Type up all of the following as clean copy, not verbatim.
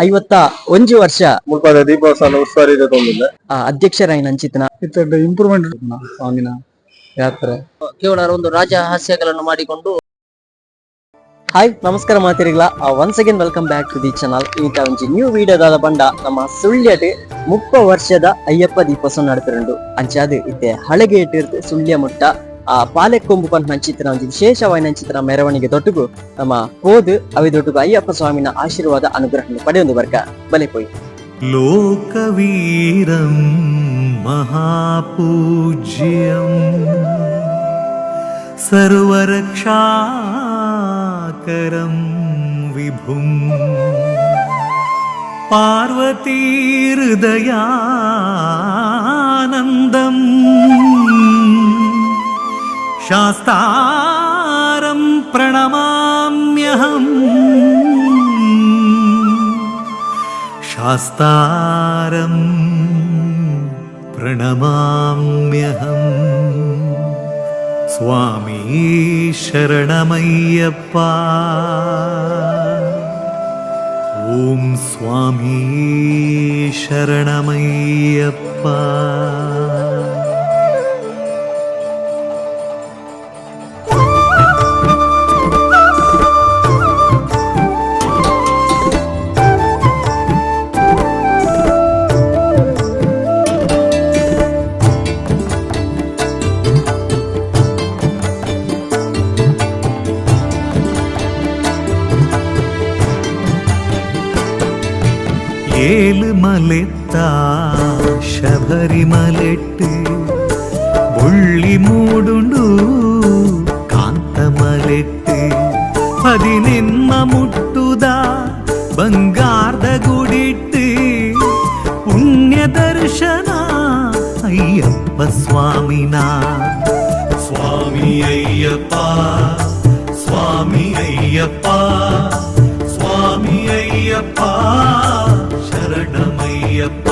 51 ವರ್ಷ ಮುಲ್ಪದ ದೀಪೋತ್ಸವ ಉಸ್ತುವಾರಿ ತೊಂದಿಲ್ಲ. ಅಧ್ಯಕ್ಷರಾಯಿನ ಅಂಚಿತನ ಇತ್ತೆ ಇಂಪ್ರೂವ್ಮೆಂಟ್ ಸ್ವಾಮಿನ ಯಾತ್ರೆ. ಕೇವಲ ಒಂದು ರಾಜಹಾಸ್ಯಗಳನ್ನು ಮಾಡಿಕೊಂಡು. ಹಾಯ್, ನಮಸ್ಕಾರ ಮಾತಿರಿಗಳ. Once again welcome back to the channel. ಈಗ ಒಂಜಿ ನ್ಯೂ ವಿಡಿಯೋದಾದ ಬಂಡ ನಮ್ಮ ಸುಳ್ಯಡ್ 30 ವರ್ಷದ ಅಯ್ಯಪ್ಪ ದೀಪೋತ್ಸವ ನಡಪುಂಡು. ಅಂಚಾದ್ ಇತ್ತೆ ಹಳೆಗೇಟ್ ಸುಳ್ಯ ಮುಟ್ಟ ಆ ಪಾಲೆಕ್ಕೊಂಬು ಪನ್ಪುನ ಅಂಚಿತ್ತಿನ ಒಂಜಿ ವಿಶೇಷವಾಯಿನ ಅಂಚಿತ್ತಿನ ಮೆರವಣಿಗೆ ದೊಟ್ಟುಗು ನಮ್ಮ ಪೋದು ಅವಿದೊಟ್ಟುಗು ಅಯ್ಯಪ್ಪ ಸ್ವಾಮಿನ ಆಶೀರ್ವಾದ ಅನುಗ್ರಹ ಪಡೆಯೊಂದು ಬರ್ಕ ಬಲೆ ಪೋಯಿ. लोकवीरं महापूज्यं सर्वरक्षाकरं विभुं पार्वतीहृदयानन्दं शास्तारं प्रणमाम्यहम्, शास्तारं प्रणमाम्यहम्। स्वामी शरणमय्यप्पा, ॐ स्वामी शरणमय्यप्पा। ಏಳು ಮಲೆತ್ತ ಶಬರಿಮಲೆಟ್ಟು ಬೊಳ್ಳಿ ಮೂಡುಂಡು ಕಾಂತಮಲೆಟ್ಟು ಪದಿನೆನ್ಮ ಮುಟ್ಟುದ ಬಂಗಾರದ ಗುಡಿಟ್ಟು ಪುಣ್ಯ ದರ್ಶನ ಅಯ್ಯಪ್ಪ ಸ್ವಾಮಿನ. ಸ್ವಾಮಿ ಅಯ್ಯಪ್ಪ, ಸ್ವಾಮಿ ಅಯ್ಯಪ್ಪ, ಸ್ವಾಮಿ ಅಯ್ಯಪ್ಪ, ಶರಣಮಯ್ಯಪ್ಪ.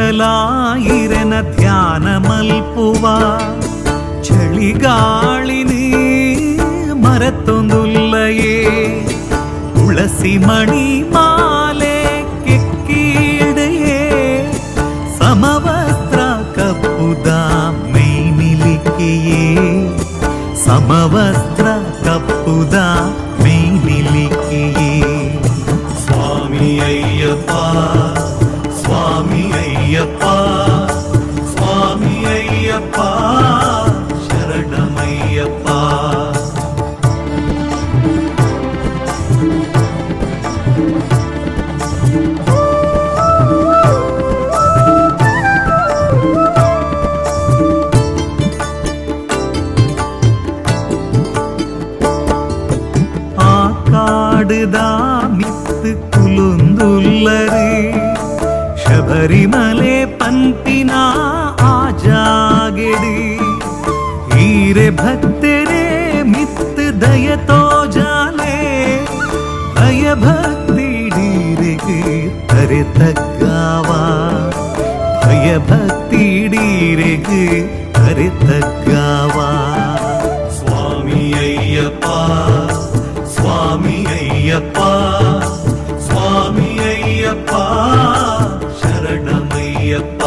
ದಿನನಿಚ್ಚಲಾಯಿರನ ಧ್ಯಾನ ಮಲ್ಪುವ ಚಳಿಗಾಳಿನಿ ಮರತ್ತೊಂದುಲ್ಲಯೇ ತುಳಸಿ ಮಣಿ ಮಾಲೆ ಕೆಕ್ಕೀಡೆಯೇ ಸಮವಸ್ತ್ರ ಕಪ್ಪುದ ಮೈನಿಲಿಕೆಯೇ ಸಮವಸ್ತ್ರ ಕಪ್ಪುದ ಮೈನಿಲಿಕೆಯೇ. ಸ್ವಾಮಿ ಅಯ್ಯಪ್ಪ, ಸ್ವಾಮಿ ಅಯ್ಯಪ್ಪ, ಸ್ವಾಮಿ ಅಯ್ಯಪ್ಪ, ಶರಣಮಯ್ಯಪ್ಪ. ಆ ಕಾಡುದ ಮಿತ್ತು ಕುಲುಂದುಲ್ಲರೆ ಶಬರಿಮಲೆ ಪಂಪಿನ ಆ ಜಾಗೆಡಿ ಈರೆ ಭಕ್ತರೇ ಮಿತ್ತು ದಯತೋ ಜಾಲೆ ಭಯ ಭಕ್ತಿ ಡೀರೆಗೆ ತರೆ ತಗ್ಗಾವ, ಭಯ ಭಕ್ತಿ ಡೀರೆಗೆ ತರೆ ತಗ್ಗಾವ. ಸ್ವಾಮಿ ಅಯ್ಯಪ್ಪ, ಸ್ವಾಮಿ ಅಯ್ಯಪ್ಪ, ಸ್ವಾಮಿ ಅಯ್ಯಪ್ಪ, ಶರಣಮಯ್ಯಪ್ಪ.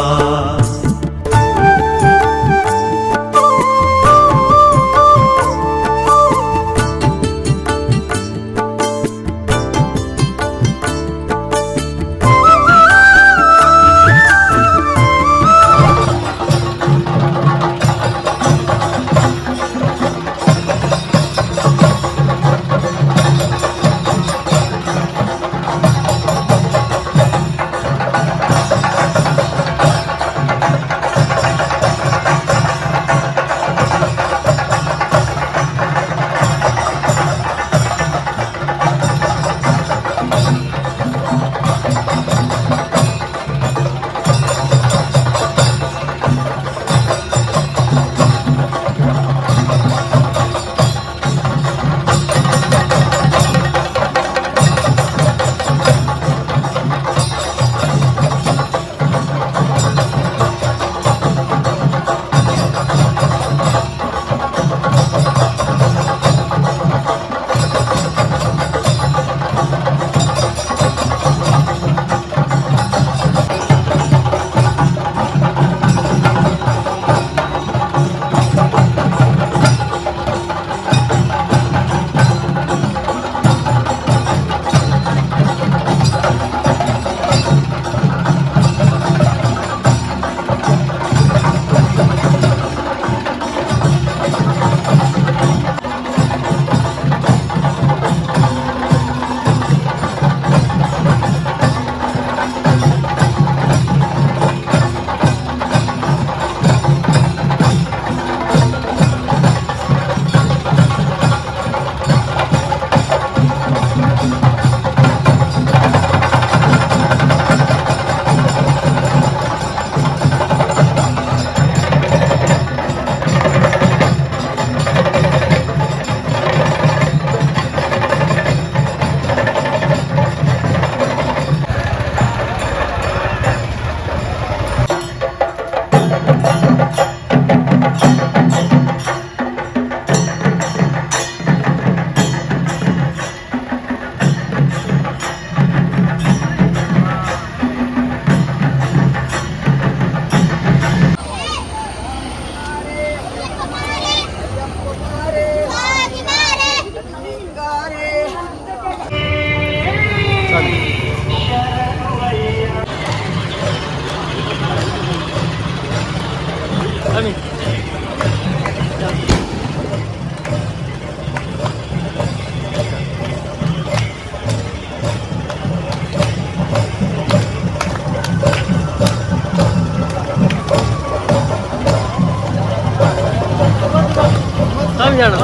ಸ್ವಾಮಿ ಅಣ್ಣ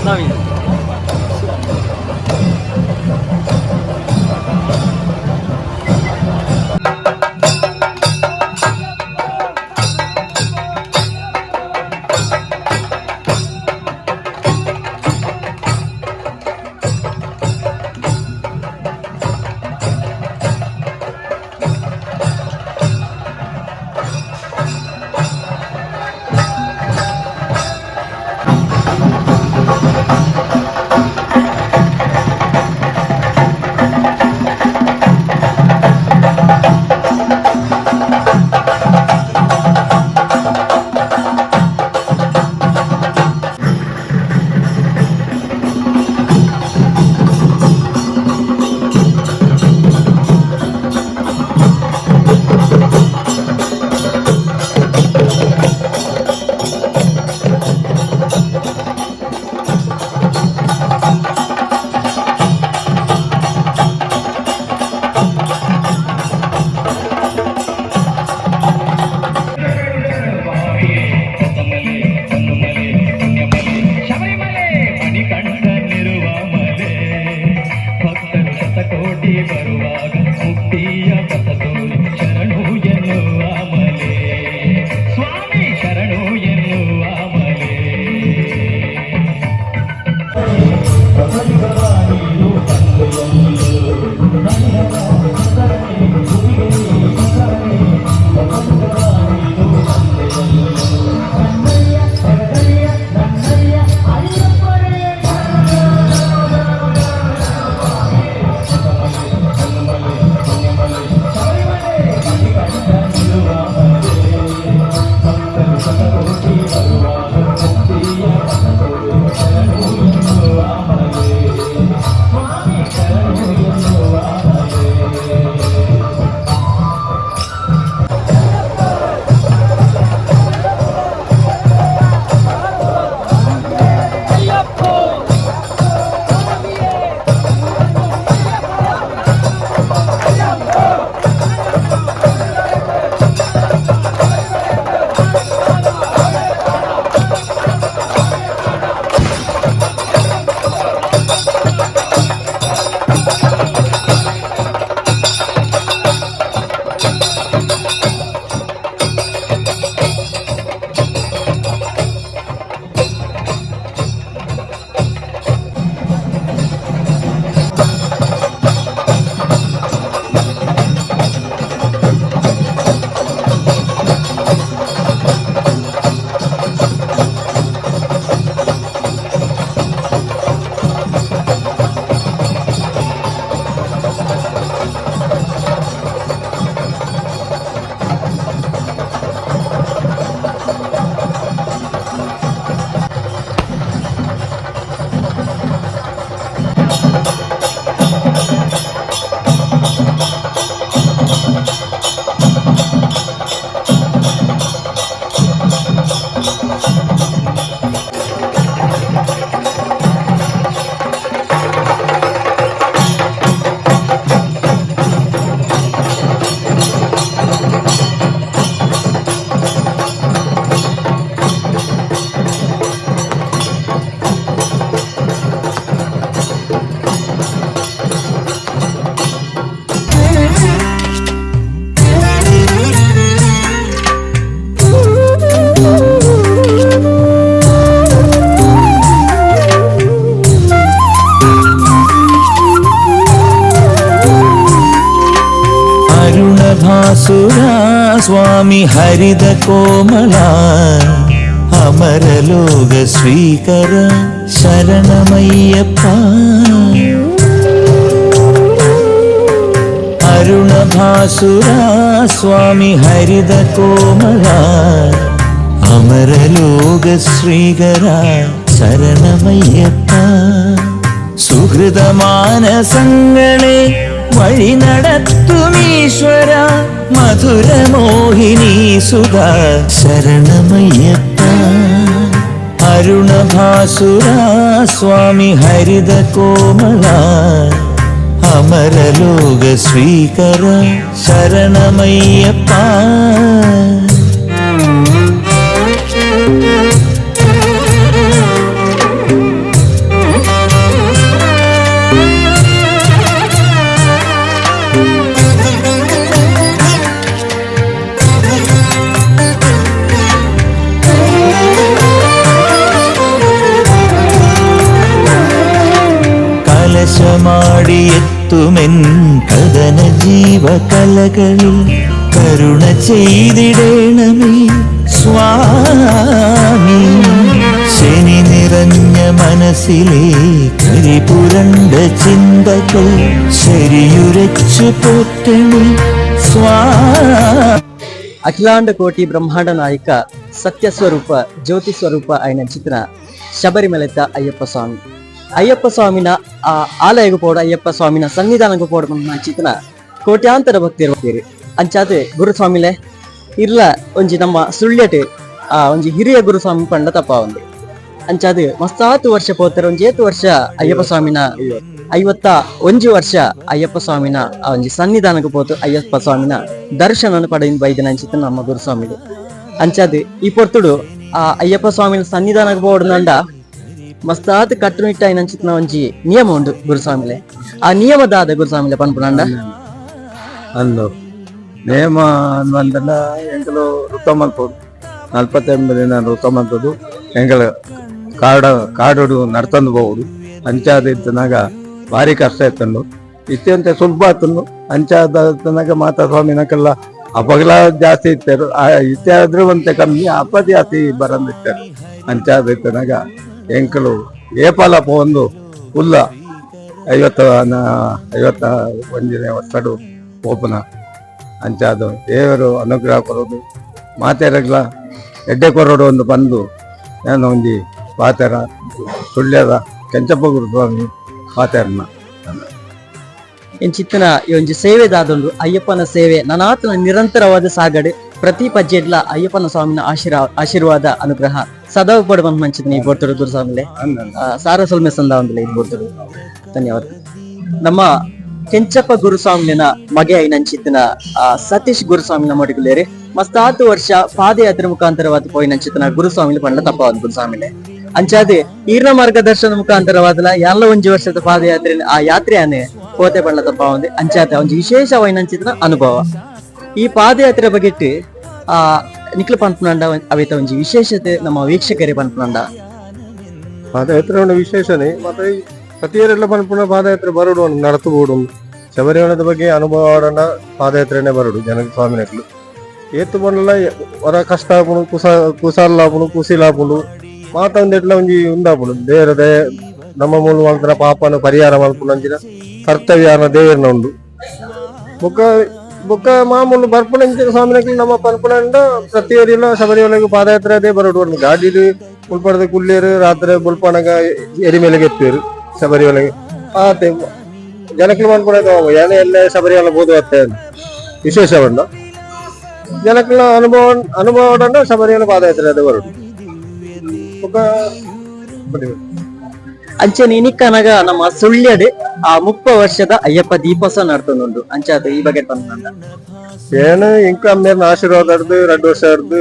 ಸ್ವಾಮಿ. ಶಬರಿಮಲೆ ಮಣಿಕಂಠನಿರುವ ಮಲೆ, ಭಕ್ತರು ಶತಕೋಟಿ ಬರುವಾಗ ಮುಕ್ತಿಯ ಪಥ ತೋರಿ ಶರಣು ಎನ್ನುವ ಮಲೆ, ಸ್ವಾಮಿ ಶರಣು ಎನ್ನುವ ಮಲೆ. ಅರುಣಭಾಸುರ ಸ್ವಾಮಿ ಹರಿದ ಕೋಮಲ, ಅಮರಲೋಕ ಸ್ವೀಕರ ಶರಣಮಯ್ಯಪ್ಪ. ಅರುಣಭಾಸುರ ಸ್ವಾಮಿ ಹರಿದ ಕೋಮಲ, ಅಮರಲೋಕ ಶ್ರೀಗರ ಶರಣಮಯ್ಯಪ್ಪ. ಸುಹೃದ ಮಾನಸങ്ങളെ വഴി നടത്തുമീശ്വര, മധുര മോഹിനി സുധ ശരണമയ്യപ്പ. അരുണഭാസുര സ്വാമി ഹരിത കോമള, അമരലോക സ്വീകര ശരണമയ്യപ്പ. കരുതുമെൻ കഥന ജീവകലകളിൽ കരുണ ചെയ്തിടേണമേ സ്വാമി. ശനി നിറഞ്ഞ മനസ്സിലെ കരിപുരണ്ട ചിന്തകൾ ശരിയുരച്ചു പോറ്റണേ സ്വാ ಅಖಿಲಾಂಡ ಕೋಟಿ ಬ್ರಹ್ಮಾಂಡ ನಾಯಕ ಸತ್ಯ ಸ್ವರೂಪ ಜ್ಯೋತಿ ಸ್ವರೂಪ అయిన ಚಿತ್ರ ಶಬರಿಮಲೆತ ಅಯ್ಯಪ್ಪ ಸ್ವಾಮಿ. ಅಯ್ಯಪ್ಪ ಸ್ವಾಮಿನ ಆ ಆಲಯಗ್ ಪೋಡು, ಅಯ್ಯಪ್ಪ ಸ್ವಾಮಿನ ಸನ್ನಿಧಾನಕ್ಕೆ ಪೋಡು ಚಿತ್ರ ಕೋಟ್ಯಾಂತರ ಭಕ್ತರು ಬರ್ತೀರಿ. ಅಂಚಾದ್ ಗುರುಸ್ವಾಮಿಲೆ ಇರ್ಲ ಒಂಜಿ ನಮ್ಮ ಸುಳ್ಯಟ್ ಆ ಒಂಜಿ ಹಿರಿಯ ಗುರುಸ್ವಾಮಿ ಪಂಡ ತಪ್ಪಾವಂದು. ಅಂಚಾದ್ ಮಸ್ತಾತು ವರ್ಷ ಪೋತಾರೆ, ಒಂಜಿ ಏತು ವರ್ಷ ಅಯ್ಯಪ್ಪ ಸ್ವಾಮಿನ, 51 ವರ್ಷ ಅಯ್ಯಪ್ಪ ಸ್ವಾಮಿನ ಆ ಒಂಜಿ ಸನ್ನಿಧಾನಕ್ಕೆ ಪೋತು ಅಯ್ಯಪ್ಪ ಸ್ವಾಮಿನ ದರ್ಶನ ಪಡೆಯಿಂದ ಬೈದಿನ ಅಂಚಿತ್ತು ನಮ್ಮ ಗುರುಸ್ವಾಮಿಲು. ಅಂಚಾದ್ ಈ ಪೊರ್ತುಡು ಆ ಅಯ್ಯಪ್ಪ ಸ್ವಾಮಿನ ಸನ್ನಿಧಾನಕ್ಕೆ ಪೋಡುನಂಡ ಮಸ್ತಾತ್ ಕಟ್ಟುನಿಟ್ಟಾಯಿನ ಅಂಚಿತ್ತಿನ ಒಂಜಿ ನಿಯಮ ಉಂಡು ಗುರುಸ್ವಾಮಿಲೆ. ಆ ನಿಯಮದಾದ ಗುರುಸ್ವಾಮಿಲೆ ಪನ್ಪುನಂಡ? ಅಂದು ನೇಮ ಅಂದಂಡ ಎಂಕಲು ವೃತ ಮಲ್ಪೊಡು. 49 ದಿನ ವೃತ ಮಲ್ಪದು. ಎಂಕಲ ಕಾಡ ಕಾಡೋಡು ನಡ್ತಂದು ಹೋಗುಡು. ಅಂಚಾದ ಇತ್ತನಾಗ ಭಾರಿ ಕಷ್ಟ ಇತ್ತಂಡು. ಇತ್ಯಂತ ಸುಲಭ ಆತಂಡು. ಅಂಚಾದ ತನಕ ಮಾತಾ ಸ್ವಾಮಿನಕ್ಕೆಲ್ಲ ಅಪಗಲ ಜಾಸ್ತಿ ಇತ್ತಾರೆ, ಇತ್ಯಾದ್ರೂ ಒಂತೆ ಕಮ್ಮಿ, ಅಪ್ಪ ಜಾಸ್ತಿ ಬರಂದಿತ್ತಾರೆ. ಅಂಚಾದ ಇತ್ತನಾಗ ಎಂಕಲು ಏಪಾಲ ಒಂದು ಉಲ್ಲ 50 51ನೇ ವರ್ಷಡು ಓಪನ. ಅಂಚಾದ ದೇವರು ಅನುಗ್ರಹ ಕೊರೋದು, ಮಾತೆರಗ್ಲ ಎಡ್ಡೆ ಕೊರೋಡು ಒಂದು ಬಂದು ನಾನು ಒಂಜಿ ಪಾತೆರ ಸುಳ್ಯದ ಕೆಂಚಪ್ಪ ಗುರುಸ್ವಾಮಿ ಪಾತೆರನ. ಇಂಚಿತ್ತಿನ ಈ ಒಂಜಿ ಸೇವೆ ದಾದುಂಡು, ಅಯ್ಯಪ್ಪನ ಸೇವೆ ನನಾತನ ನಿರಂತರವಾದ ಸಾಗಡೆ. ಪ್ರತಿ ಪಜ್ಜೆಡ್ಲ ಅಯ್ಯಪ್ಪನ ಸ್ವಾಮಿನ ಆಶೀರ್ವಾದ ಅನುಗ್ರಹ ಸದಾ ಪಡು ಬಂದ್ ಮಂಚಿದ ಈ ಬೋರ್ತುಡು ಗುರುಸ್ವಾಮಿಲೆ. ಸಾರ ಸೊಲ್ಮೆ ಸಂದ ಒಂದಿಲ್ಲ ಈ ಬೋರ್ತುಡು. ಧನ್ಯವಾದ. ನಮ್ಮ ಕೆಂಚಪ್ಪ ಗುರುಸ್ವಾಮಿನ ಮಗೆ ಐನಂಚಿತ್ತಿನ ಸತೀಶ್ ಗುರುಸ್ವಾಮಿನ ಮೊಟಿಗುಲೇರಿ. ಮಸ್ತಾತು ವರ್ಷ ಪಾದಯಾತ್ರೆ ಮುಖಾಂತರವಾದ ಪೋಯಿನಂಚಿತ್ತಿನ ಗುರುಸ್ವಾಮಿಲಿ ಪಂಡ ತಪ್ಪವಾದ ಗುರುಸ್ವಾಮಿಲೆ. ಅಂಚಾದೆ ಈರ್ನ ಮಾರ್ಗದರ್ಶನ ಮುಖಾಂತರವಾದಲ ಎಲ್ಲ ಒಂಜಿ ವರ್ಷದ ಪಾದಯಾತ್ರೆ ಆ ಯಾತ್ರೆಯಾನೆ ಕೋತೆ ಪಂಡ ತಪ್ಪ. ಅಂಚಾತೆ ಒಂಜಿ ವಿಶೇಷವಾಯಿನಂಚಿತ್ತಿನ ಅನುಭವ ಈ ಪಾದಯಾತ್ರೆ ಬಗೆಟ್ ಆ ನಿಕ್ಲ ಪನ್ಪುನಂಡ ಅವೇತ ಒಂಜಿ ವಿಶೇಷತೆ ನಮ್ಮ ವೀಕ್ಷಕರೇ ಪನ್ಪುನಂಡ? ಪಾದಯಾತ್ರೆ ಒಂದು ವಿಶೇಷನೇ. ಮತ್ತೆ ಪ್ರತಿಯರೆಲ್ಲ ಪನ್ಪುನ ಪಾದಯಾತ್ರೆ ಬರೋಡು, ಒಂದು ನಡತು ಬೋಡು. ಶಬರಿಮಲದ ಬಗ್ಗೆ ಅನುಭವ ಆಡೋಣ, ಪಾದಯಾತ್ರೆನೇ ಬರೋಡು ಜನಕ್ಕೆ. ಸ್ವಾಮಿನಕ್ಲು ಏತು ಬಂಡಲ ವರ ಕಷ್ಟ ಆಪುಂಡು, ಕುಸ ಕುಸಾಲ್ ಆಪುಂಡು, ಕುಸಿಲ್ ಆಪುಂಡು. ಮಾತ ಒಂದೆಟ್ಲ ಒಂಜಿ ಉಂದಾಪುಂಡು. ದೇವರ ದಯ ನಮ್ಮ ಮೂಲ ಮಲ್ತನ ಪಾಪನ ಪರಿಹಾರ ಮಲ್ಪುನ ಅಂಚಿನ ಕರ್ತವ್ಯ ದೇವರನ ಉಂಡು. ಬೊಕ್ಕ ಬೊಕ್ಕ ಮಾಮೂಲು ಬರ್ಪುನ ಇಂಚಿನ ಸ್ವಾಮಿನಕ್ಲು ನಮ್ಮ ಪನ್ಪುನಂಡ ಪ್ರತಿಯೊರಿಲ ಶಬರಿಮಲೆಗ್ ಪಾದಯಾತ್ರೆ ಅದೇ ಬರೋಡು. ಒಂದು ಗಾಡಿಡ್ ಮುಲ್ಪಡ್ದ ಕುಲ್ಲೇರು, ರಾತ್ರಿ ಬುಲ್ಪನಗ ಎರಿಮೇಲೆಗೆ ಎತ್ತುವೇರು ಶಬರಿಮಲೆಗೆ. ಆತೆ ಜನಕ್ಲು ಮನ್ಪುನ ಏನೇ ಎಲ್ಲ ಶಬರಿಮಲೆ ಬೋದು ಅತ್ತೆ ವಿಶೇಷ ಉಂಡು. ಜನಕ್ಲ ಅನುಭವ ಅನುಭವ ಉಂಡು. ಶಬರಿಮಲೆ ಪಾದಯಾತ್ರೆ ಅದೇ ಬರೋಡು. ಬೊಕ್ಕ ಅಂಚನೆ ಇನಿಕ್ಕನಗ ನಮ್ಮ ಸುಳ್ಯಡ್ ಆ 30 ವರ್ಷದ ಅಯ್ಯಪ್ಪ ದೀಪೋತ್ಸವ ನಡ್ತೊಂದುಂಡು. ಅಂಚಾದ ಈ ಬಗ್ಗೆ ಪನ್ಪುನಂಡ? ಏನು ಇಂಕ ಅಮ್ಮೇರ್ನ ಆಶೀರ್ವಾದ ಹಿಡ್ದು 2 ವರ್ಷ ಹಿಡ್ದು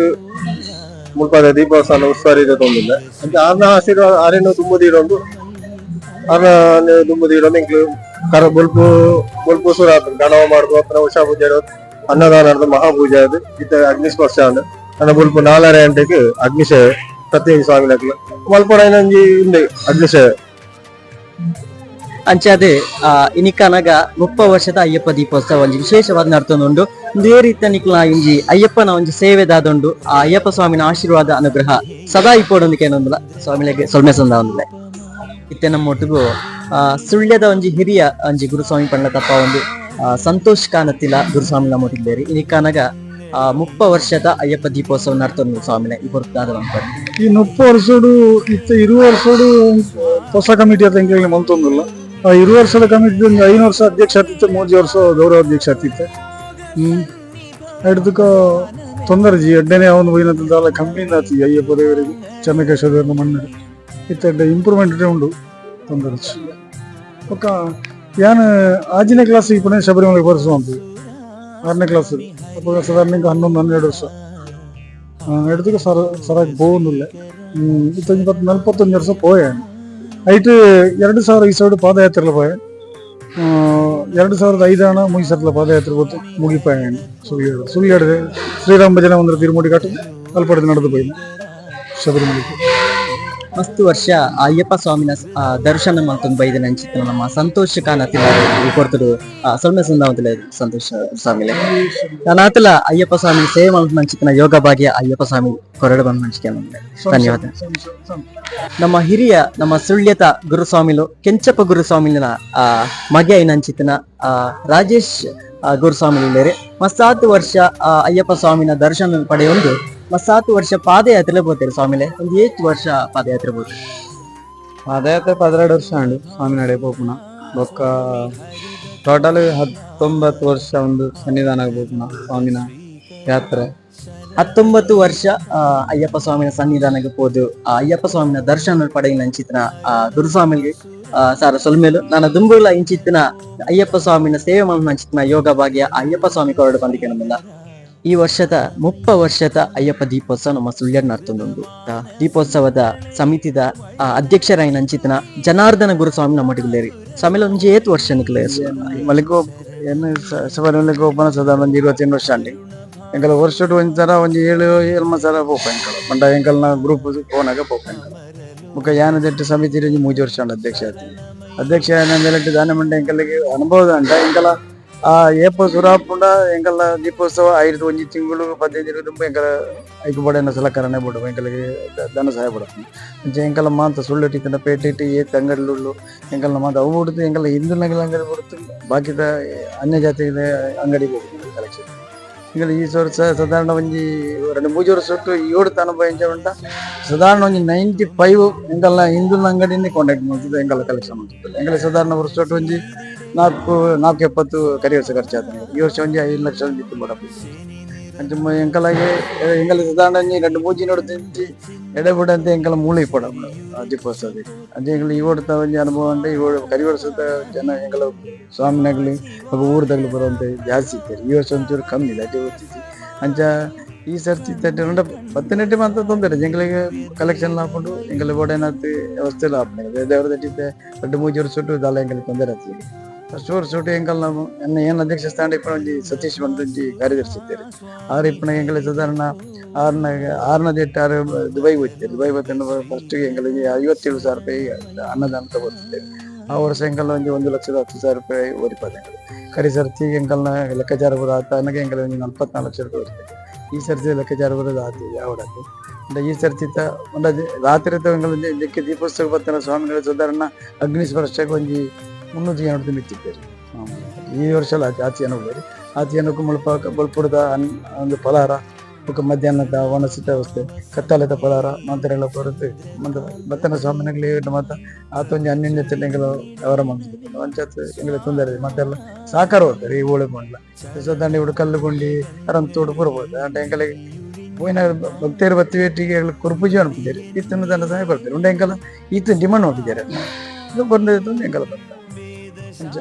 ಮುಲ್ಪದ ದೀಪೋತ್ಸವ ಉಸ್ತುವಾರಿ ತೊಂದಿಲ್ಲ. ಅಂಚ ಆರ್ನ ಆಶೀರ್ವಾದ ಆರೇನು ದುಂಬು ಆರ್ನ ದುಂಬು ದೀಡೊಂದು ಇಂಕ್ಲು ಕರ ಬೊಲ್ಪು ಬೊಲ್ಪು ಸುರ ಗಣವ ಮಾಡುದು ಅತ್ರ ಉಷಾ ಪೂಜೆ, ಅನ್ನದಾನ ನಡೆದು ಮಹಾಪೂಜೆ ಅದು ಇತ್ತ ಅಗ್ನಿಸ್ಪರ್ಶ ಅಂದ್ ಅನ್ನ ಬೊಲ್ಪು 4:30 ಗಂಟೆಗೆ ಅಗ್ನಿಸೇವೆ ಪ್ರತ್ಯೇಕ ಸ್ವಾಮಿನಕ್ಲು ಮಲ್ಪೊಡೈನಂಜಿ ಉಂಡೆ ಅಗ್ನಿಸೇವೆ. ಅಂಚಾದೆ ಆ ಇನಿಕನಗ 30 ವರ್ಷದ ಅಯ್ಯಪ್ಪ ದೀಪೋತ್ಸವ ಒಂಜಿ ವಿಶೇಷವಾದ ನಡ್ತೊಂದುಂಡು. ಇಂದೇ ರೀತಿಯ ನಿಕ್ಲ ಒಂಜಿ ಅಯ್ಯಪ್ಪನ ಒಂಜಿ ಸೇವೆ ದಾದುಂಡು. ಆ ಅಯ್ಯಪ್ಪ ಸ್ವಾಮಿನ ಆಶೀರ್ವಾದ ಅನುಗ್ರಹ ಸದಾ ಇಪ್ಪೊಡೊಂದು ಕೇನೊಂದುಲ ಸ್ವಾಮಿಲೆಗ್ ಸೊಲ್ಮೆ ಸಂದ ಒಂದುಲೆ. ಇತ್ತೆ ನಮ್ಮ ಒಟ್ಟುಗು ಸುಳ್ಯದ ಒಂಜಿ ಹಿರಿಯ ಒಂಜಿ ಗುರುಸ್ವಾಮಿ ಪಂಡ ತಪ್ಪ ಒಂದು ಸಂತೋಷ್ ಕಾನತಿಲ ಗುರುಸ್ವಾಮಿ ನಮ್ಮೊಟ್ಟಿಗೆ. ಇನಿಕನಗ 30 ವರ್ಷದ ಅಯ್ಯಪ್ಪ ದೀಪೋತ್ಸವ ನಡ್ತೊಂದು ಸ್ವಾಮಿಲೆ ಈ ಪೊರ್ತುದಾದ ಪನ್ಪರ್? ಈ 30 ವರ್ಷಡು ಇತ್ತ 20 ವರ್ಷಡು ಹೊಸ ಕಮಿಟಿ ಅಂತ ಎಂಕಲ್ಗೆ ಮಲ್ತೊಂದುಲ್ಲ. ಆ 20 ವರ್ಷದ ಕಮಿಟಿ ಒಂದು 5 ವರ್ಷ ಅಧ್ಯಕ್ಷ ಆಗ್ತಿತ್ತು, 3 ವರ್ಷ ಗೌರವ ಅಧ್ಯಕ್ಷ ಆಗ್ತಿತ್ತು. ಹಿಡ್ದಕ್ಕ ತೊಂದರೆ ಜಿ ಎಡ್ಡನೆ ಅವನು ಹೋಯಿನಂತಾಲ ಕಮ್ಮಿಯಿಂದ ಆತಿ. ಅಯ್ಯಪ್ಪ ದೇವರಿಗೆ ಚನ್ನಕೇಶವ ದೇವರ ಮಣ್ಣು ಇತ್ತ ಇಂಪ್ರೂವ್ಮೆಂಟ್ ಉಂಡು, ತೊಂದರೆ. ಬೊಕ್ಕ ಯಾನ್ 6ನೇ ಕ್ಲಾಸ್ ಇಪ್ಪುನ ಶಬರಿಮಲೆಗೆ ಬರ್ಸುವಂತ. 6ನೇ ಕ್ಲಾಸ್ ಅప్పుడు ಸಾಧಾರಣ 11 12 ವರ್ಷ ಹಿಡ್ದಕ್ಕ ಸರ ಸರಾಗಿ ಪೋವೊಂದುಲ್ಲೆ. ಇತ್ತೊಂಜಿ 41 ವರ್ಷ ಪೋಯೆ. ಐಟ್ 2000 ಇಸವಿಡ್ ಪಾದಯಾತ್ರೆಲ ಪೋಯೆ. 2005 ಆಣ ಮುಗಿಸರ್ಲ ಪಾದಯಾತ್ರೆ ಗೊತ್ತು ಮುಗಿಪಾಯ. ಸುಳ್ಯಾಡು ಸುಳ್ಯಾಡು ಶ್ರೀರಾಮ ಭಜನೆ ಮಂದಿರ ತಿರುಮುಡಿ ಘಾಟ್ ಅಲ್ಪಡೆದು ನಡೆದು ಪೋಯಿನ ಶಬರಿಮಲೆಗೆ. ಮಸ್ತ್ ವರ್ಷ ಅಯ್ಯಪ್ಪ ಸ್ವಾಮಿನ ದರ್ಶನ ಮಲ್ತೊಂದು ಬೈದಿನ ಅಂಚಿತ್ತಿನ ನಮ್ಮ ಸಂತೋಷ್ ಕಾನತಿಲ್ಲ ಕೊರ್ತುಡು ಸೊಲ್ಮೆ ಸುಂದಾವಂತಿಲ್ಲ ಸಂತೋಷ್ ಸ್ವಾಮಿಲೆ. ನಾನಾತಲ ಅಯ್ಯಪ್ಪ ಸ್ವಾಮಿ ಸೇವೆ ಮಲ್ಪುನ ಅಂಚಿತ್ತಿನ ಯೋಗ ಭಾಗ್ಯ ಅಯ್ಯಪ್ಪ ಸ್ವಾಮಿ ಕೊರಡು ಬಂದ ಮಂಚಿಕೆ. ಧನ್ಯವಾದ. ನಮ್ಮ ಹಿರಿಯ ನಮ್ಮ ಸುಳ್ಯತ ಗುರುಸ್ವಾಮಿಲು ಕೆಂಚಪ್ಪ ಗುರುಸ್ವಾಮಿನ ಮಗೆ ಅಂಚಿತ್ತಿನ ರಾಜೇಶ್ ಗುರುಸ್ವಾಮಿ ಮಸ್ತಾತು ವರ್ಷ ಅಯ್ಯಪ್ಪ ಸ್ವಾಮಿನ ದರ್ಶನ ಪಡೆಯೊಂದು ಮಸ್ತಾತು ವರ್ಷ ಪಾದಯಾತ್ರೆ ಪೋತೆರ್ ಸ್ವಾಮಿಲೆ. ಒಂದು ಏತ್ ವರ್ಷ ಪಾದಯಾತ್ರೆ ಪೋತೆರ್? ಪಾದಯಾತ್ರೆ 12 ವರ್ಷ ಅಂಡು ಸ್ವಾಮಿ ನಡೆ ಪೋಪುನ. ಬೊಕ್ಕ ಟೋಟಲ್ 19 ವರ್ಷ ಒಂದು ಸನ್ನಿಧಾನ ಪೋಪುನ ಸ್ವಾಮಿನ ಯಾತ್ರೆ. 19 ವರ್ಷ ಅಯ್ಯಪ್ಪ ಸ್ವಾಮಿನ ಸನ್ನಿಧಾನಕ್ಕೆ ಪೋದು ಆ ಅಯ್ಯಪ್ಪ ಸ್ವಾಮಿನ ದರ್ಶನ ಪಡೆಯಿನ ಅಂಚಿತ್ತಿನ ಗುರುಸ್ವಾಮಿಗೆ ಸಾರ ಸೊಲ್ಮೇಲು. ನಾನು ದುಂಬುಲ ಇಂಚಿತ್ತಿನ ಅಯ್ಯಪ್ಪ ಸ್ವಾಮಿನ ಸೇವೆ ಮಲ್ಪುನ ಅಂಚಿತ್ತಿನ ಯೋಗ ಭಾಗ್ಯ ಅಯ್ಯಪ್ಪ ಸ್ವಾಮಿ ಕೊರಡು ಬಂದಿಕೆ. ನಮ್ಮಲ್ಲ ಈ ವರ್ಷದ 30 ವರ್ಷದ ಅಯ್ಯಪ್ಪ ದೀಪೋತ್ಸವ ನಮ್ಮ ಸುಳ್ಯಡ್ ನಡ್ತೊಂದುಂಡು. ದೀಪೋತ್ಸವದ ಸಮಿತಿದ ಅಧ್ಯಕ್ಷರಾಯಿನ ಅಂಚಿತ್ತಿನ ಜನಾರ್ದನ ಗುರುಸ್ವಾಮಿ ನಮ್ಮೊಟ್ಟಿಗೆ. ಸ್ವಾಮಿಲ, ಒಂಜಿ ಏತ್ ವರ್ಷ ನಿಕ್ಲೆ? ಮಲಿಕೋ ಏನು ಶಬರಿಮಲೆಗ್ ಪೋಪುನ ಸಾಧಾರಣ ಒಂಜಿ 28 ವರ್ಷ ಅಂಡಿ. ಎಂಕಲ ವರ್ಷಡ್ ಒಂಜಿ ಸಲ ಒಂಜಿ ಏಳು ಏಲ್ಮ ಸಲ ಪೋಪ ಎಂಕಲ. ಪಂಡ ಎಂಕಲ್ನ ಗ್ರೂಪ್ ಪೋನಾಗ ಪೋಪ ಎಂಕಲ. ಬೊಕ್ಕ ಯಾನ ದೆಟ್ಟ ಸಮಿತಿ ಒಂಜಿ 3 ವರ್ಷ ಉಂಡು ಅಧ್ಯಕ್ಷ ಆತಿ. ಅಧ್ಯಕ್ಷ ಆಯಿನ ಮೇಲೆ ದಾನೆ ಮಂಡ ಎಂಕಲಿಗೆ ಅನುಭವದ ಅಂಡ. ಎಂಕಲ ಆ ಏಪ ಸುರಾಪುಂಡ ಎಂಕಲ್ನ ದೀಪೋತ್ಸವ ಐದು ಒಂಜಿ ತಿಂಗಳು 15 ದಿನ ದುಂಬು ಎಂಕಲ ಐಕು ಬಡೆನ ಸಲಕರಣೆ ಬೋಡು, ಎಂಕಲಿಗೆ ಧನ ಸಹಾಯ ಬೋಡು. ಅಂಚ ಎಂಕಲ ಮಾತ ಸುಳ್ಳು ಇತ್ತಿನ ಪೇಟೆ ಇಟ್ಟು ಏತ್ ಅಂಗಡಿಲು ಎಂಕಲ್ನ ಮಾತ ಅವು ಬಿಡ್ತು. ಎಂಕಲ ಹಿಂದೂನಗಲ ಅಂಗಡಿ ಬಿಡ್ತು, ಬಾಕಿದ ಅನ್ಯ ಜಾತಿದ ಅಂಗಡಿ ಹೋಗುದು ಕಲೆಕ್ಷನ್. ಎಂಕಲ ಈ ವರ್ಷ ಸಾಧಾರಣ ಒಂಜಿ ಎರಡು ಮೂಜಿ ವರ್ಷ ಒಟ್ಟು ಏಳು ಅನುಭವ ಎಂಚ ಉಂಟ, ಸಾಧಾರಣ ಒಂಜಿ 95 ಎಂಕಲ್ನ ಹಿಂದೂನ ಅಂಗಡಿನೇ ಕಾಂಟ್ಯಾಕ್ಟ್ ಮಾಡ್ತದೆ, ಎಂಕಲ ಕಲೆಕ್ಷನ್ ಮಾಡ್ತದೆ. ಎಂಕಲ ಸಾಧಾರಣ ವರ್ಷ ಒಟ್ಟು ಒಂಜಿ ನಾಲ್ಕು ನಾಲ್ಕು ಎಪ್ಪತ್ತು ಕರಿ ವರ್ಷ ಖರ್ಚಾಗ್ತದೆ. ಈ ವರ್ಷ ಒಂಜಿ 5 ಲಕ್ಷ ಒಂಜಿ ಬೋಡಪ್ಪ. ಅಂಚ ಎಂಕಲಾಗೆ ಎಂಕಲ ಸಾಧಾರಣ ಒಂಜಿ ರಡ್ಡ್ ಮೂಜಿ ನೋಡ್ತಿಂಚಿ ಎಡೆ ಬುಡಂತೆ ಎಂಕಲ ಮೂಳೆ ಇಪ್ಪಡ ದೀಪೋತ್ಸವ. ಅಂಚ ಎಂಕಲ ಈ ಓಡ್ತ ಒಂಜಿ ಅನುಭವ ಉಂಟು. ಈ ಓಡ್ ಕರಿ ವರ್ಷದ ಜನ ಎಂಕಲ ಸ್ವಾಮಿನಗಲಿ ಬೊಕ ಊರ್ದಗ್ಲು ಬರುವಂತೆ ಜಾಸ್ತಿ ಇತ್ತೆರ್. ಈ ವರ್ಷ ಒಂಚೂರು ಕಮ್ಮಿ ಇದೆ ಅದೇ ಗೊತ್ತಿತ್ತು. ಅಂಚ ಈ ಸರ್ತಿ ತಟ್ಟೆ ಪತ್ತನೆಟ್ಟಿ ಮಾತ್ರ ತೊಂದರೆ. ಎಂಕಲಿಗೆ ಕಲೆಕ್ಷನ್ ಆಪುಂಡು, ಎಂಕಲ ಬೋಡೇನಾತ್ ವ್ಯವಸ್ಥೆ ಎಲ್ಲ ಆಪುಂಡು. ದೇವರ ದಟ್ಟಿತ್ತೆ ರಡ್ಡ್ ಮೂಜಿ ವರ್ಷ ಸುಟ್ಟು ದಾಲ ಎಂಕಲಿಗೆ ತೊಂದರೆ ಆಗ್ತದೆ. ಫಸ್ಟ್ ವರ್ಷ ಸುಟ್ಟು ಎಂಕಲ್ ನಾವು ಎನ್ನ ಏನು ಅಧ್ಯಕ್ಷ ಸ್ಥಾನ ಇಪ್ಪನ ಒಂಜಿ ಸತೀಶ್ ಬಂದು ಒಂಜಿ ಕಾರ್ಯದರ್ಶಿ ಇದ್ದಾರೆ. ಆರು ಇಪ್ಪನ ಎಂಕಲೆ ಸಾಧಾರಣ ಆರ್ನ ಆರ್ನ ದಿಟ್ಟ ಆರು ದುಬೈಗೆ ಹೋಗ್ತಿದ್ದಾರೆ. ದುಬೈ ಬತ್ತಂಡ ಫಸ್ಟ್ ಎಂಕಲಿಗೆ 57,000 ರೂಪಾಯಿ ಅನ್ನದಾನ ತಗೋತಿದ್ದೇವೆ. ಆ ವರ್ಷ ಎಂಕಲ್ನ ಒಂಜಿ 1,10,000 ರೂಪಾಯಿ ಒರಿಪಾದ ಎಂಕಲ್. ಕರಿ ಸರ್ತಿ ಎಂಕಲ್ನ ಲೆಕ್ಕಾಚಾರ ಬರೋ ಆತ ಅನ್ನಗೆ ಎಂಕಲ್ ಒಂಜಿ 44 ಲಕ್ಷ ರೂಪಾಯಿ ಬರ್ತದೆ. ಈ ಸರ್ತಿ ಲೆಕ್ಕಾಚಾರ ಬರೋದು ಆತು ಯಾವಡಾತು. ಅಂಡ ಈ ಸರ್ತಿ ತ ಒಂಡ ರಾತ್ರಿ ಎಂಕಲ್ ದಿಕ್ಕೆ ದೀಪೋತ್ಸವ ಬತ್ತನ ಸ್ವಾಮಿಗಳ ಸಾಧಾರಣ ಅಗ್ನಿ ಸ್ಪರ್ಶಕ್ಕೆ ಒಂಜಿ 300 ಜನ ಮಿತ್ತಿದ್ದಾರೆ. ಈ ವರ್ಷ ಅಲ್ಲ ಆಚೆ ಜನ ಹೋಗ್ರಿ. ಆಚೆ ಜನಕ್ಕೂ ಮುಲ್ಪ ಬೊಲ್ಪುಡ್ದ ಒಂದು ಫಲಹಾರ, ಬೊಕ್ಕ ಮಧ್ಯಾಹ್ನದ ವನಸಿತ ವ್ಯವಸ್ಥೆ, ಕತ್ತಾಲೆದ ಫಲಹಾರ ಮಾಂತರೆಲ್ಲ ಕೊರತೆ ಮಂತ ಬತ್ತನ ಸ್ವಾಮಿನಗ್ಲಿ ಮಾತ ಆತ ಒಂಜಿ 12 ಎಂಕಲ ವ್ಯವಹಾರ ಮಾಡ್ತಿದ್ದೆ. ಒಂಚಾತ್ ಎಂಕಲ ತೊಂದರೆ ಇದೆ ಮತ್ತೆಲ್ಲ ಸಹಕಾರ ಹೋಗ್ತಾರೆ. ಈ ಓಳೆ ಮಂಡ್ಲ ಸಾಧಾರಣ ಇವರು ಕಲ್ಲುಗುಂಡಿ ಅರಂತೋಡು ಪೂರ ಹೋಗ್ತಾರೆ. ಅಂಟ ಎಂಕಲಿಗೆ ಪೋಯಿನ ಭಕ್ತರು ಬತ್ತಿವೇಟಿಗೆ ಕುರುಪುಜಿ ಅನ್ಪಿದ್ದಾರೆ. ಇತ್ತನ್ನು ಧನ ಸಹಾಯ ಬರ್ತಾರೆ ಉಂಡೆ. ಎಂಕಲ ಈತ ಡಿಮಾಂಡ್ ಮಾಡ್ತಿದ್ದಾರೆ. ಇದು ಬಂದಿದ್ದು ಎಂಕಲ ಬರ್ತಾರೆ ಅಂಚ.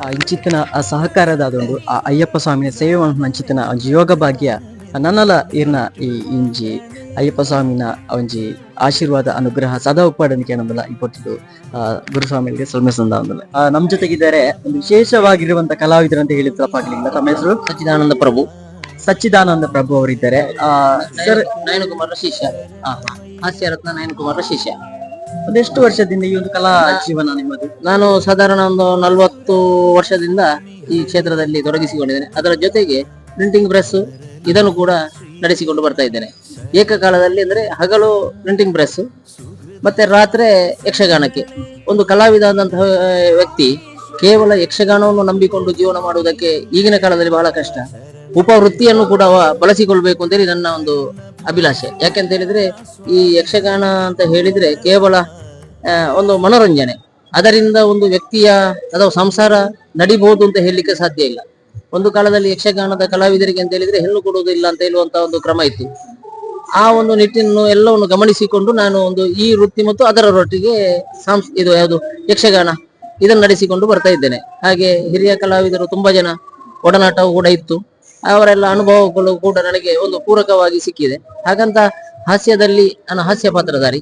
ಆ ಇಂಚಿತ್ತಿನ ಆ ಸಹಕಾರದ ಅದೊಂದು ಆ ಅಯ್ಯಪ್ಪ ಸ್ವಾಮಿನ ಸೇವೆ ಮಲ್ಪುನ ಅಂಚಿತ್ತಿನ ಒಂಜಿ ಯೋಗ ಭಾಗ್ಯ ನನಲ ಇರ್ನ ಈ ಇಂಜಿ ಅಯ್ಯಪ್ಪ ಸ್ವಾಮಿನ ಒಂಜಿ ಆಶೀರ್ವಾದ ಅನುಗ್ರಹ ಸದಾ ಉಪ್ಪಾಡನಿಕೆ ಕೇಳಂಬಲ್ಲ. ಈ ಪೊರ್ತುಡು ಗುರುಸ್ವಾಮಿಗಳಿಗೆ ಸೊಲ್ಮೆ ಸಂದ. ನಮ್ ಜೊತೆಗಿದ್ದಾರೆ ಒಂದು ವಿಶೇಷವಾಗಿರುವಂತ ಕಲಾವಿದರು ಅಂತ ಹೇಳಿದ್ರೆ ತಪ್ಪಾಗ್ಲಿಲ್ಲ. ತಮ್ಮ ಹೆಸರು? ಸಚ್ಚಿದಾನಂದ ಪ್ರಭು. ಸಚ್ಚಿದಾನಂದ ಪ್ರಭು ಅವರಿದ್ದಾರೆ. ಸರ್. ನಯನಕುಮಾರ ಶಿಷ್ಯ, ಹಾಸ್ಯ ರತ್ನ ನಯನಕುಮಾರ ಶಿಷ್ಯ. ಒಂದೆಷ್ಟು ವರ್ಷದಿಂದ ಈ ಒಂದು ಕಲಾ ಜೀವನ ನಿಮ್ಮದು? ನಾನು ಸಾಧಾರಣ ಒಂದು 40 ವರ್ಷದಿಂದ ಈ ಕ್ಷೇತ್ರದಲ್ಲಿ ತೊಡಗಿಸಿಕೊಂಡಿದ್ದೇನೆ. ಅದರ ಜೊತೆಗೆ ಪ್ರಿಂಟಿಂಗ್ ಪ್ರೆಸ್ ಇದನ್ನು ಕೂಡ ನಡೆಸಿಕೊಂಡು ಬರ್ತಾ ಇದ್ದೇನೆ. ಏಕಕಾಲದಲ್ಲಿ ಅಂದ್ರೆ ಹಗಲು ಪ್ರಿಂಟಿಂಗ್ ಪ್ರೆಸ್ ಮತ್ತೆ ರಾತ್ರಿ ಯಕ್ಷಗಾನಕ್ಕೆ. ಒಂದು ಕಲಾವಿದ ಆದಂತಹ ವ್ಯಕ್ತಿ ಕೇವಲ ಯಕ್ಷಗಾನವನ್ನು ನಂಬಿಕೊಂಡು ಜೀವನ ಮಾಡುವುದಕ್ಕೆ ಈಗಿನ ಕಾಲದಲ್ಲಿ ಬಹಳ ಕಷ್ಟ. ಉಪವೃತ್ತಿಯನ್ನು ಕೂಡ ಅವ ಬಳಸಿಕೊಳ್ಬೇಕು ಅಂತೇಳಿ ನನ್ನ ಒಂದು ಅಭಿಲಾಷೆ. ಯಾಕೆಂತ ಹೇಳಿದ್ರೆ, ಈ ಯಕ್ಷಗಾನ ಅಂತ ಹೇಳಿದ್ರೆ ಕೇವಲ ಒಂದು ಮನೋರಂಜನೆ. ಅದರಿಂದ ಒಂದು ವ್ಯಕ್ತಿಯ ಅಥವಾ ಸಂಸಾರ ನಡಿಬಹುದು ಅಂತ ಹೇಳಲಿಕ್ಕೆ ಸಾಧ್ಯ ಇಲ್ಲ. ಒಂದು ಕಾಲದಲ್ಲಿ ಯಕ್ಷಗಾನದ ಕಲಾವಿದರಿಗೆ ಅಂತ ಹೇಳಿದ್ರೆ ಹೆಣ್ಣು ಕೊಡುವುದಿಲ್ಲ ಅಂತ ಹೇಳುವಂತ ಒಂದು ಕ್ರಮ ಇತ್ತು. ಆ ಒಂದು ನಿಟ್ಟಿನ ಎಲ್ಲವನ್ನು ಗಮನಿಸಿಕೊಂಡು ನಾನು ಒಂದು ಈ ವೃತ್ತಿ ಮತ್ತು ಅದರೊಟ್ಟಿಗೆ ಇದು ಯಾವುದು ಯಕ್ಷಗಾನ ಇದನ್ನು ನಡೆಸಿಕೊಂಡು ಬರ್ತಾ ಇದ್ದೇನೆ. ಹಾಗೆ ಹಿರಿಯ ಕಲಾವಿದರು ತುಂಬಾ ಜನ ಒಡನಾಟವು ಕೂಡ ಇತ್ತು. ಅವರೆಲ್ಲ ಅನುಭವಗಳು ಕೂಡ ನನಗೆ ಒಂದು ಪೂರಕವಾಗಿ ಸಿಕ್ಕಿದೆ. ಹಾಗಂತ ಹಾಸ್ಯದಲ್ಲಿ ನಾನು ಹಾಸ್ಯ ಪಾತ್ರಧಾರಿ.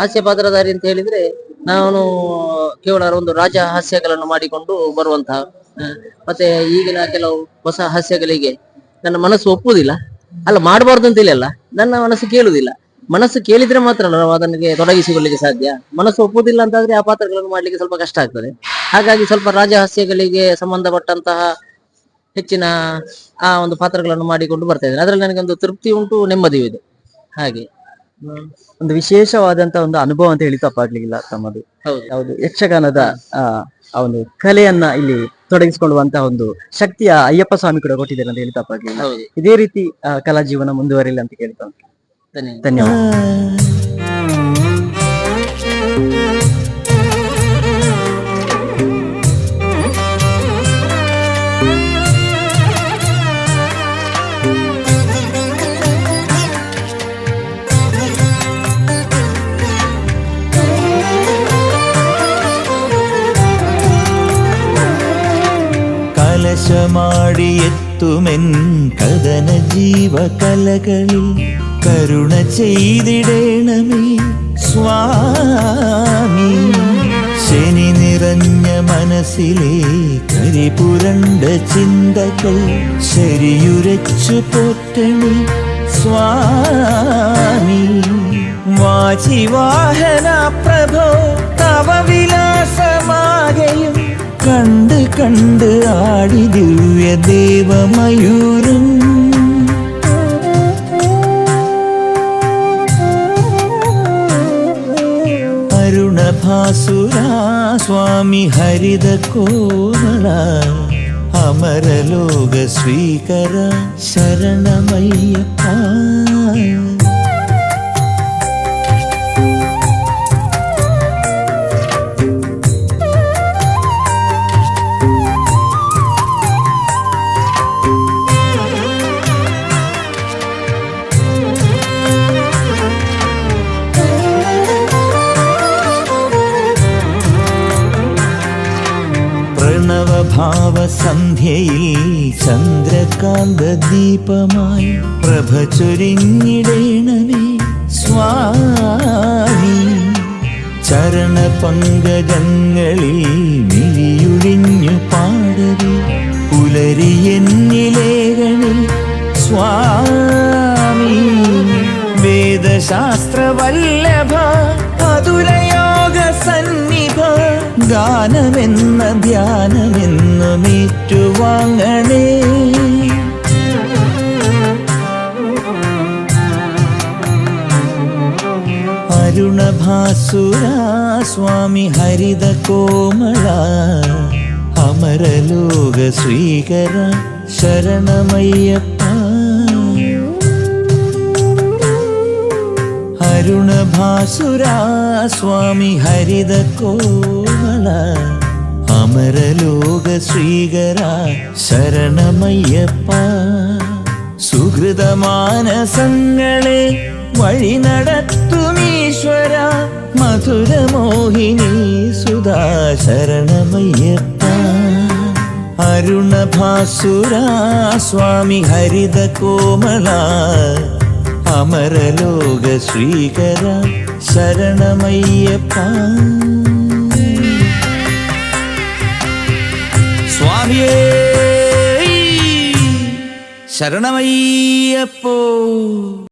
ಹಾಸ್ಯ ಪಾತ್ರಧಾರಿ ಅಂತ ಹೇಳಿದ್ರೆ ನಾನು ಕೇವಲ ಒಂದು ರಾಜ ಹಾಸ್ಯಗಳನ್ನು ಮಾಡಿಕೊಂಡು ಬರುವಂತಹ ಮತ್ತೆ ಈಗಿನ ಕೆಲವು ಹೊಸ ಹಾಸ್ಯಗಳಿಗೆ ನನ್ನ ಮನಸ್ಸು ಒಪ್ಪುವುದಿಲ್ಲ. ಅಲ್ಲ, ಮಾಡಬಾರ್ದು ಅಂತ ಇಲ್ಲ, ನನ್ನ ಮನಸ್ಸು ಕೇಳುವುದಿಲ್ಲ. ಮನಸ್ಸು ಕೇಳಿದ್ರೆ ಮಾತ್ರ ನಾವು ಅದನ್ನಿಗೆ ತೊಡಗಿಸಿಕೊಳ್ಳಿಕ್ಕೆ ಸಾಧ್ಯ. ಮನಸ್ಸು ಒಪ್ಪುದಿಲ್ಲ ಅಂತಾದ್ರೆ ಆ ಪಾತ್ರಗಳನ್ನು ಮಾಡ್ಲಿಕ್ಕೆ ಸ್ವಲ್ಪ ಕಷ್ಟ ಆಗ್ತದೆ. ಹಾಗಾಗಿ ಸ್ವಲ್ಪ ರಾಜಹಾಸ್ಯಗಳಿಗೆ ಸಂಬಂಧಪಟ್ಟಂತಹ ಹೆಚ್ಚಿನ ಆ ಒಂದು ಪಾತ್ರಗಳನ್ನು ಮಾಡಿಕೊಂಡು ಬರ್ತಾ ಇದ್ದೇನೆ. ಅದರಲ್ಲಿ ನನಗೆ ಒಂದು ತೃಪ್ತಿ ಉಂಟು, ನೆಮ್ಮದಿಯೂ ಇದೆ. ಹಾಗೆ. ಒಂದು ವಿಶೇಷವಾದಂತ ಒಂದು ಅನುಭವ ಅಂತ ಹೇಳಿ ತಪ್ಪಾಗ್ಲಿಕ್ಕಿಲ್ಲ ತಮ್ಮದು. ಹೌದು. ಯಾವುದು ಯಕ್ಷಗಾನದ ಆ ಆ ಒಂದು ಕಲೆಯನ್ನ ಇಲ್ಲಿ ತೊಡಗಿಸಿಕೊಳ್ಳುವಂತಹ ಒಂದು ಶಕ್ತಿಯ ಅಯ್ಯಪ್ಪ ಸ್ವಾಮಿ ಕೂಡ ಕೊಟ್ಟಿದ್ದಾರೆ ಅಂತ ಹೇಳಿ ತಪ್ಪಾಗ್ಲಿಲ್ಲ. ಹೌದು. ಇದೇ ರೀತಿ ಕಲಾ ಜೀವನ ಮುಂದುವರಿಲಿ ಅಂತ ಕೇಳ್ತಾ ಧನ್ಯವಾದ. ಧನ್ಯವಾದ. കലശമാടി എത്തുമെൻ കഥന ജീവകലകളിൽ കരുണ ചെയ്തിടേണമേ സ്വാമി. ശനി നിറഞ്ഞ മനസ്സിലെ കരിപുരണ്ട ചിന്തകൾ ശരിയുരച്ചു പോറ്റണി സ്വാമി. വാചിവാഹന പ്രഭോ, തവ വിലാസമാകയും കണ്ട് കണ്ട് ആടി ദിവ്യ ദേവമയൂരം. അരുണഭാസുരാ സ്വാമി ഹരിത കോമള, അമരലോക സ്വീകര ശരണമയ്യപ്പ. പ്രണവഭാവസന്ധ്യയിൽ ചന്ദ്രകാന്ത ദീപമായി പ്രഭ ചൊരിഞ്ഞിടേണമേ സ്വാമി. ചരണ പങ്കജങ്ങളിൽ മിഴിയൊഴിഞ്ഞു പാടവേ പുലരിയെന്നിലേകളിൽ സ്വാമി. വേദശാസ്ത്രവല്ലഭ, അതുലയോഗ സന്നിഭ, ഗാനമെന്ന ധ്യാനമെന്നുമേറ്റുവാങ്ങണേ. അരുണഭാസുരാ സ്വാമി ഹരിത കോമള, അമരലോക സ്വീകര ശരണമയ്യപ്പ. അരുണഭാസുരാ സ്വാമി ഹരിത കോമള, അമരലോക സ്വീകര ശരണമയ്യപ്പ. സുഹൃതമാനസങ്ങളെ വഴി നടത്തുമീശ്വര, മധുരമോഹിനി സുധാ ശരണമയ്യപ്പ. അരുണഭാസുരാ സ്വാമി ഹരിത കോമള, അമരലോക ശ്രീകര ശരണമയ്യപ്പ. സ്വാമിയേ ശരണമയ്യപ്പോ.